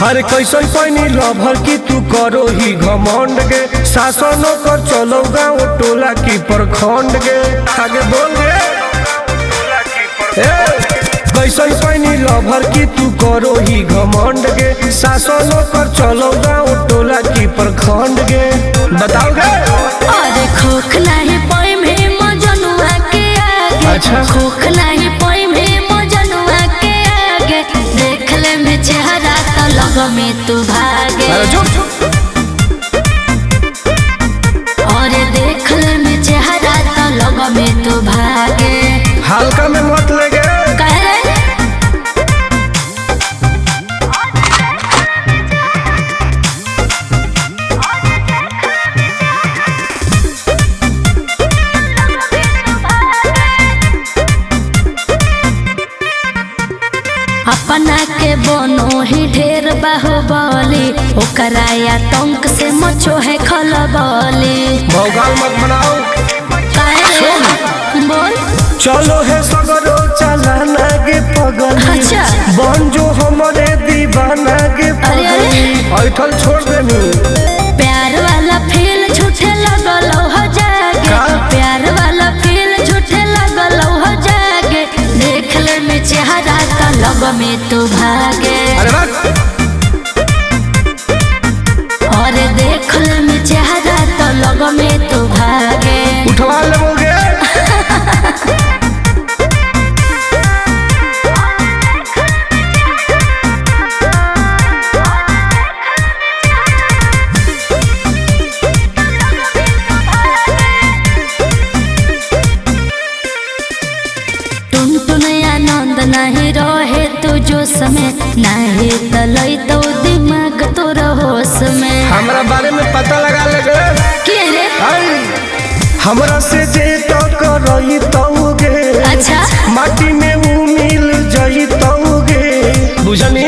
अरे कैसन पैनी लभर की तू करो ही घमंड गे, शासनो कर चलो गाँव टोला की प्रखंड गे। आगे बोल गे। कैसन पैनी लभर की तू करो ही घमंड गे, शासनो कर चलो गाँव टोला की प्रखंड गे। बताओ गे। अरे खोख नाही पाइम हे मजनुआ के आगे। अच्छा। खोख नाही पाइम हे मजनुआ के आगे, देख ले में चेहरा तो लग में तू भागे। अरे चुप। अरे देख ले में चेहरा तो लग में तू भागे। हल्का में मत ले गे। कह रे अपना के बनो ही ढेर बाहुबली, ओकरा आतंक से मचो है खलबली। भौकाल मत बनाओ। काहे रे? बोल। चलो है सगरो चलाना गे पगली। अच्छा। बन जो हमारे दीवाना गे अरे, अरे। पगली। ऐठल छोड़ देनी। प्यार वाला फील झूठे लगल हो जागे। का? प्यार वाला फील झूठे लगल हो जागे, देख ले में चेहरा तो लग में तू भागे। अरे बस। अरे देख ले में चेहरा तो लग में तू भागे। उठवा लेबोगे। टुन टुन आनंद नहीं रहे तू जोश में, नहीं तलई तो दिमाग तोर होश में। हमरा बारे में पता लगा लेगे। के रे? आई, हमरा से जे तो करई तौगे। अच्छा। माटी में ऊ मिल जई तौगे। बुझनी।